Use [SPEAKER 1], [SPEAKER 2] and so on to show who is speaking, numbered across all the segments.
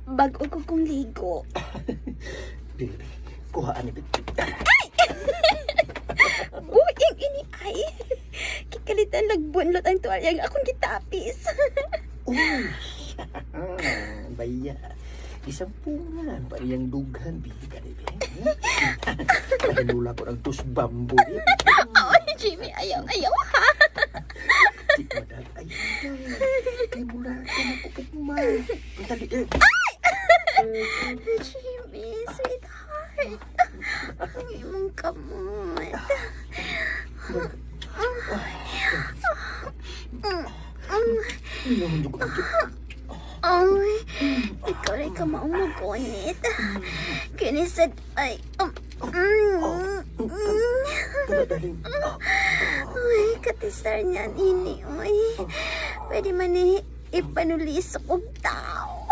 [SPEAKER 1] Bago ko kong ligo.
[SPEAKER 2] Baby, kuhaan ni baby.
[SPEAKER 1] Ay! Buing ini ay. Kikalitan lagbunlot ang tuwalya nga akong gitapis.
[SPEAKER 2] Uy! Baya. Isampungan pa iyang dughan, bibi ka, baby. Pahinula ko ng tus bambo.
[SPEAKER 1] Ay, Jimmy, ayaw, ayaw ha.
[SPEAKER 2] Di madag, ay, kay mula ka magkupugma. Ang dali, eh.
[SPEAKER 1] Ay! Jimmy, sweetheart. Ang imong kamot. Ay, ikaw rin ka maong magunit. Kinisad ay... Ay, katisar niyan ini, oy. Pwede man ni ipanulisok og tao.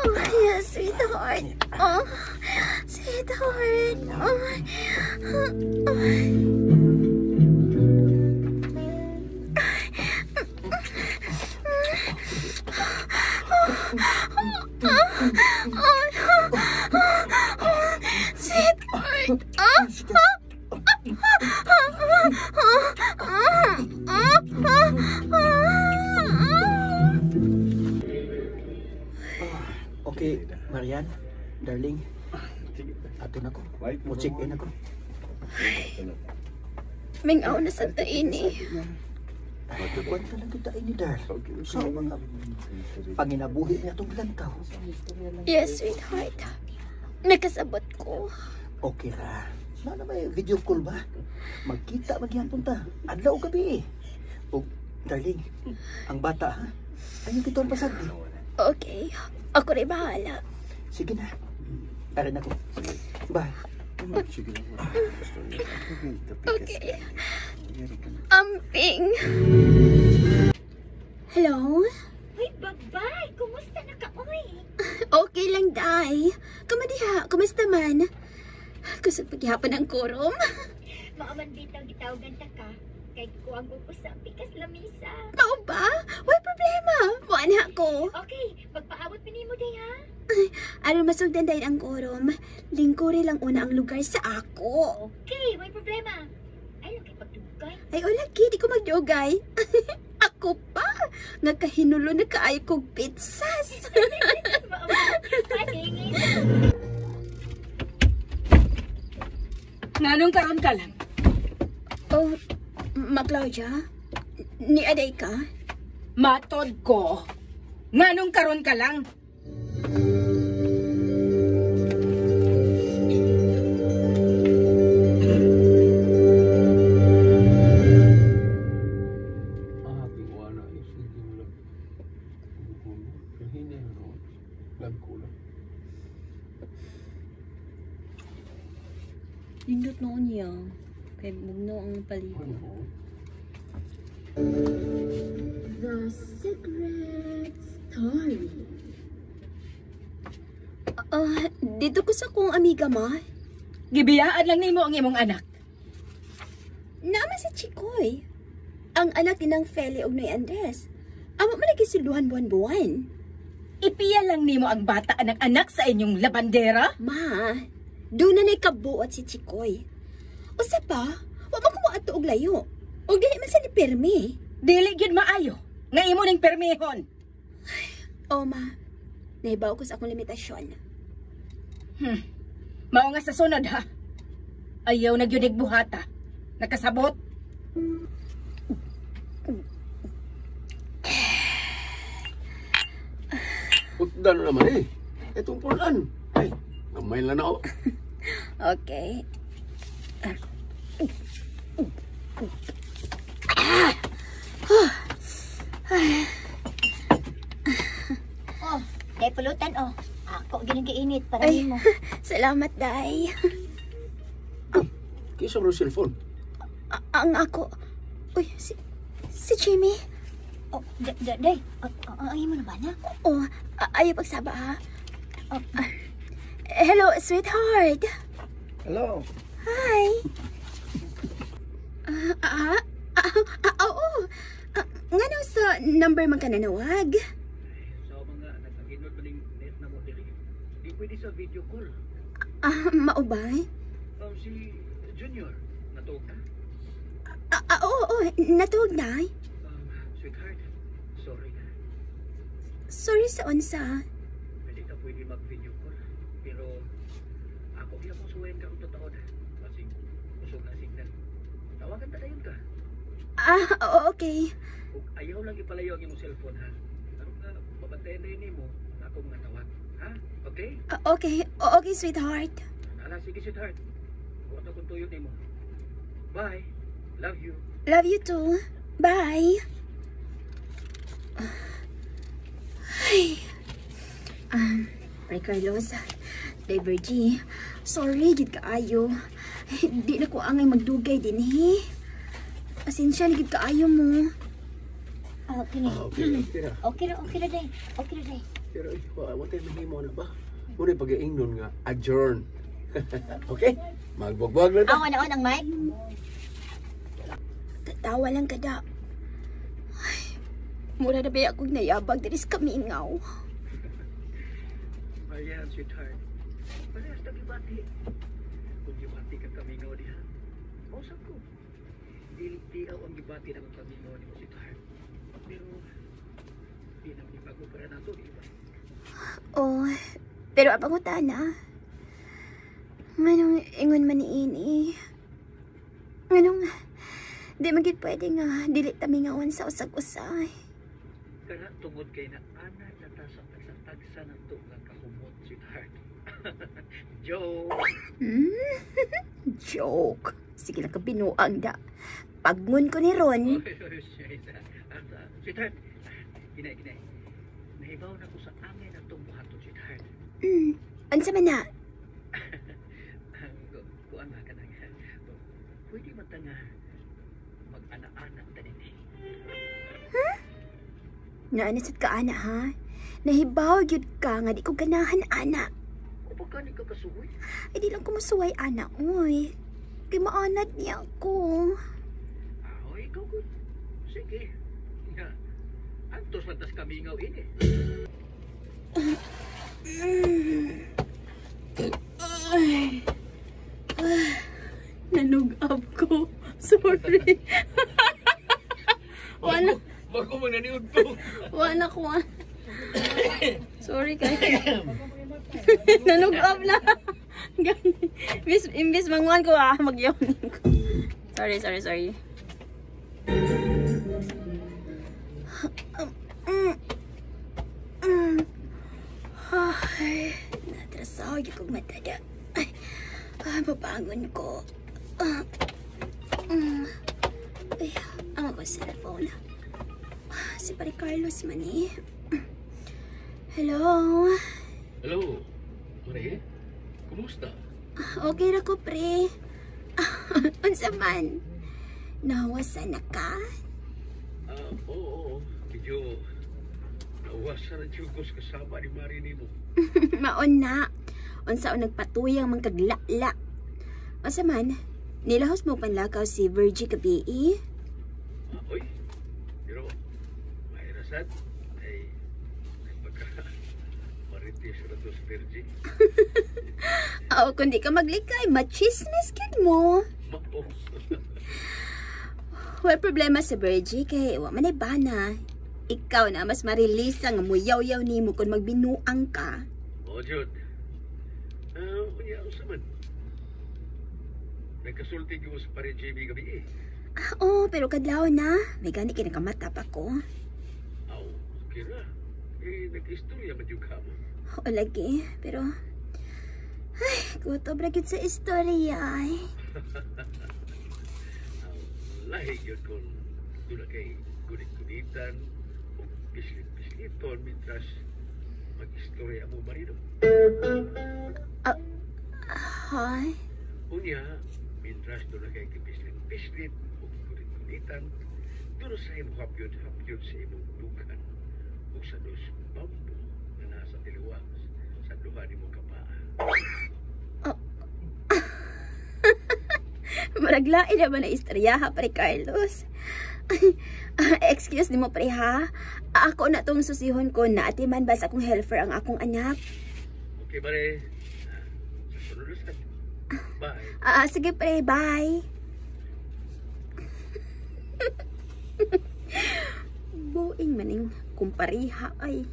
[SPEAKER 1] Oh, yeah, sweetheart. Oh, sweetheart. Oh, oh. Sweetheart.
[SPEAKER 2] Okay, Marian, darling, ato na ko. Mo-check in ako.
[SPEAKER 1] Mingaw na sa taini.
[SPEAKER 2] Kwenta lang kita ini, dar. Sa mga panginabuhi niya itong lantaw.
[SPEAKER 1] Yes, sweetheart. Nakasabot ko.
[SPEAKER 2] Okay ra. Na may video call ba? Magkita magyapon ta. Adlaw gabi. O, darling, ang bata ha? Ayaw kita ang pasagdi.
[SPEAKER 1] Okay. Ako rin bahala.
[SPEAKER 2] Sige na. Arin ako. Bye.
[SPEAKER 1] Okay. Amping. Hello?
[SPEAKER 3] Uy, babay! Kumusta na ka, oy?
[SPEAKER 1] Okay lang, day. Kumadiha, kumusta man? Kusog paghihapon ang kurom.
[SPEAKER 3] Maaman bitaw gitawagan ta ka. Kay kuwang ko sa pikas lamisa.
[SPEAKER 1] Mao ba? Way problema. Muanha ko.
[SPEAKER 3] Okay, pagpaabot pinimo day ha.
[SPEAKER 1] Aron masugdan dahil ang kurom, lingkuri lang una ang lugar sa ako.
[SPEAKER 3] Okay, way problema. Ay, lang kay pagdugay.
[SPEAKER 1] Ay, o lagi, di ko magdugay. Ako pa! Nga kahinulo na kaayo kog pizzas.
[SPEAKER 4] Nganong karon ka lang?
[SPEAKER 1] Oh, Ma Claudia, ni aday ka?
[SPEAKER 4] Matod ko. Nganong karon ka lang?
[SPEAKER 5] Nindot noon niya. Kay bugnaw ang paligid.
[SPEAKER 1] The Secret Story. Dito ko sa kong amiga, ma.
[SPEAKER 4] Gibiyaan lang nimo ang imong anak.
[SPEAKER 1] Naman si Chikoy. Ang anak ni ng Feli og Noy Andres. Amo man lagi suluhan buwan-buwan.
[SPEAKER 4] Ipiya lang nimo ang bata ng anak sa inyong labandera?
[SPEAKER 1] Ma, doon na na'y kabuot si Chikoy. Usa pa, wa man ko moadto og layo. Og dili man sa ni pirmi.
[SPEAKER 4] Dili gyud maayo nga imo ning pirmihon.
[SPEAKER 1] O ma, nahibaw ko sa akong limitasyon.
[SPEAKER 4] Mao nga sa sunod ha. Ayaw na gyud buhata. Nakasabot.
[SPEAKER 6] Utdan na naman eh. Itong pulan. Ay, gamay lang na ako.
[SPEAKER 1] Okay.
[SPEAKER 3] Oh, dahil pulutan oh. Ako ginagainit para
[SPEAKER 1] Ay,
[SPEAKER 3] nimo.
[SPEAKER 1] Salamat, day.
[SPEAKER 6] Kisa mo cellphone.
[SPEAKER 1] Ang ako. Uy, si Jimmy.
[SPEAKER 3] Oh, day. Ang imo na ba na?
[SPEAKER 1] Oh, ayaw pagsaba ha. Oh, hello, sweetheart.
[SPEAKER 2] Hello.
[SPEAKER 1] Hi. Oo. Ngano sa number man ka nanawag?
[SPEAKER 2] pwede sa video call.
[SPEAKER 1] Ah, maubay?
[SPEAKER 2] Si Junior, natuog na?
[SPEAKER 1] Oo, oo, natuog na.
[SPEAKER 2] Sweetheart, sorry na.
[SPEAKER 1] Sorry sa unsa.
[SPEAKER 2] Hindi ka pwede mag-video call. Pero ako kaya kung suwayan ka kung totoo na. Kasi usog na signal. Tawagan ta dayon ka.
[SPEAKER 1] Ah, oo, okay.
[SPEAKER 2] Ug ayaw lang ipalayo ang imong cellphone ha. Aron nga mabantayan na yun mo ang akong mga tawag. Ha? Okay?
[SPEAKER 1] Ah, okay, okay, sweetheart.
[SPEAKER 2] Ala, sige sweetheart. Huwag akong tuyo nimo. Bye. Love you.
[SPEAKER 1] Love you too. Bye. Ay. Pre Carlos, Driver G, sorry, gid kaayo. Di na ko angay magdugay din eh. Pasensya na gid kaayo mo.
[SPEAKER 3] Okay na.
[SPEAKER 6] Ah, okay, okay ra.
[SPEAKER 3] Okay ra, okay ra day. Okay ra day.
[SPEAKER 6] Pero wa tayo mahimo na ba? Muna pag-iingnon nga adjourn. Okay? Magbagwag na ta.
[SPEAKER 3] Awa na on ang mic.
[SPEAKER 1] Tatawa lang kada. Ay, mura na ba akong nayabag diri sa kamingaw.
[SPEAKER 2] Ayan, sweetheart. Parehas na gibati. Kung gibati ka kamingaw diha, mausap ko. Dili tiaw ang gibati na kang kamingaw nimo, sweetheart. Pero, di naman ibago para nato, di ba?
[SPEAKER 1] Oh, pero apangutana. Nganong ingon man ni ini? Nganong di man gid pwede nga dili ta mingawan sa usag-usay.
[SPEAKER 2] Kana tungod kay na ana na ta sa tagsa-tagsa na to nga kahumot, sweetheart. Joke!
[SPEAKER 1] Hmm? Joke. Sige lang ka binuang da. Pagngon ko ni Ron.
[SPEAKER 2] Sweetheart, ginay, ginay. Nahibaw na ko sa angay na itong buhaton, sweetheart.
[SPEAKER 1] Unsa man na?
[SPEAKER 2] Kuan ba ka na nga? Pwede man ta nga mag-ana-ana ta din eh.
[SPEAKER 1] Huh? Naanasad ka, ana, ha? Nahibaw gyud ka nga di ko ganahan, ana.
[SPEAKER 2] O baka ni ka kasuway?
[SPEAKER 1] Ay, di lang ko masuway, ana, oy. Kay maanad niya ako.
[SPEAKER 2] Ah, oy, ikaw good. Sige. Nga, antos man tas kamingaw ini.
[SPEAKER 5] Ay. Nanug-up ko. Sorry. Wala.
[SPEAKER 6] Bago man naniud ko.
[SPEAKER 5] Wala ko. Sorry kayo. Nanug-up na. Imbis manguan ko ah, mag-yawning ko. Sorry, sorry, sorry.
[SPEAKER 1] Ay, natrasaw yung kong matada. Ay, mabangon ko. Ay, ang ako cellphone. Si Pare Carlos man eh. Hello?
[SPEAKER 6] Hello, Marie? Kumusta?
[SPEAKER 1] Okay ra ko, pre. Unsa man? Nahawasan na ka?
[SPEAKER 6] Oo, oo. Medyo nawasan na jugos kasama ni Marie nimo.
[SPEAKER 1] Maon na. Unsa o nagpatuyang man kaglala. Unsa man, nilahos mo panlakaw si Virgie gabi eh?
[SPEAKER 6] Oy, pero may rasad ay pagka marites na to si Virgie.
[SPEAKER 1] Oo, kung di ka maglikay, machismis kid mo.
[SPEAKER 6] Mao.
[SPEAKER 1] Wala problema sa Virgie kay wa man ay bana. Ikaw na mas marilisa nga muyaw-yaw nimo kung magbinuang ka.
[SPEAKER 6] O, Jud. Unya, unsa man? Nagkasulti gyud mo sa pare JB gabi eh.
[SPEAKER 1] Oo, pero kadlaw na. May gani kay nakamatap ako.
[SPEAKER 6] Aw, okay ra. Eh, nag-istorya man jud ka mo.
[SPEAKER 1] Oo, lagi. Pero, ay, gutob ra gyud sa istorya. Ay.
[SPEAKER 6] Aw, lahi gyud kung doon kay gunit-gunitan o pislit-pisliton mientras mag-istorya mo marido.
[SPEAKER 1] Hi?
[SPEAKER 6] Unya, mientras doon kay pislit-pislit o gunit-gunitan, doon sa imong hapyod-hapyod sa imong dughan o sa dos bambo na nasa tiluwang sa duha nimo kapaa.
[SPEAKER 1] Maraglain naman na istorya ha, Pre Carlos. Excuse nimo pre ha. Ako na tong susihon ko na atiman ba sa akong helper ang akong anak.
[SPEAKER 6] Okay Di bale, sa sunod usab. Bye.
[SPEAKER 1] Ah, sige pre, bye. Buing maning kumpariha ay.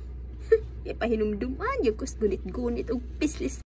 [SPEAKER 1] Ipahinumduman yung kus gunit-gunit og pislis.